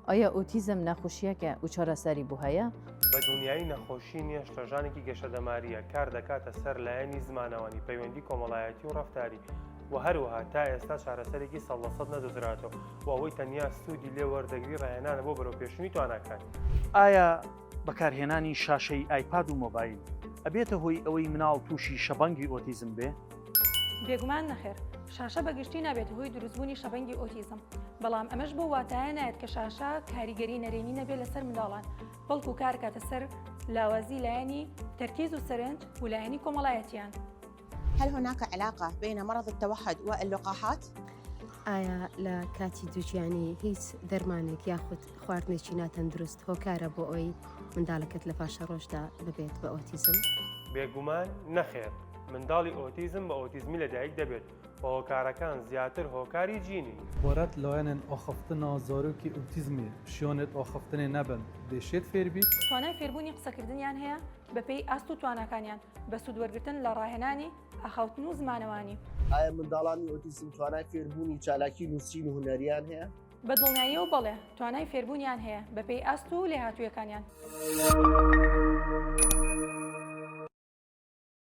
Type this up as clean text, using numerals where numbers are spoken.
ئایا ئۆتیزم نەخۆشییەکە و چارەسەری بۆ هەیە؟ بە دڵنیایی نەخۆشی نییە، شڵەژانێکی گەشەدەمارییە، کار دەکاتە سەر لایەنی زمانەوانی، پەیوەندی کۆمەڵایەتی و ڕەفتاری و هەروەها تا ئێستا چارەسەرێکی 100% نەدۆزراتەوە و ئەوەی تەنیا سوودی لێ وەردەگری ڕاهێنانە بۆ بەرەوپێشچوونی تواناکانی. ئایا بەکارهێنانی شاشەی ئایپاد و مۆبایل ئەبێتە هۆی ئەوەی مناڵ تووشی شەبەنگی ئۆتیزم بێ؟ بێگومان نەخێر، شاشە بە گشتی نابێتە هۆی دروستبوونی شەبەنگی ئۆتیزم، بەڵام ئەمەش بەو واتایە نایەت کە شاشە کاریگەری نەرێنی نەبێت لەسەر منداڵان، بەڵکو کارکاتە سەر لاوازی لایەنی تەرکیز و سەرنج و لایەنی کۆمەڵایەتیان. هل هناك علاقة بين مرض التوحد واللقاحات؟ ئایا لە کاتی دووگیانی هیچ دەرمانێک یاخود خواردنێکی ناتەندروست هۆکارە بۆ ئەوەی منداڵەکەت لە پاشەڕۆژدا ببێت بە ئۆتیزم؟ بێگومان نەخێر، منداڵی ئۆتیزم بە ئۆتیزمی لەدایک دەبێت و هۆکارەکان زیاتر هۆکاری جینین. وەرەت لایەنێن ئاخفتنا زارۆکی ئۆتیزمێ شیانێت ئاخفتنێ نەبن دێشێت فێر بیت؟ توانای فێربوونی قسەکردنیان هەیە بەپێی ئاست و تواناکانیان بە سوود وەرگرتن لە ڕاهێنانی ئاخاوتن و زمانەوانی. ئایا منداڵانی ئۆتیزم توانای فێربوونی چالاکی نووسین و هونەریان هەیە؟ بە دڵنیاییەوە بەڵێ، توانای فێربوونیان هەیە بەپێی ئاست و لێهاتوویەکانیان.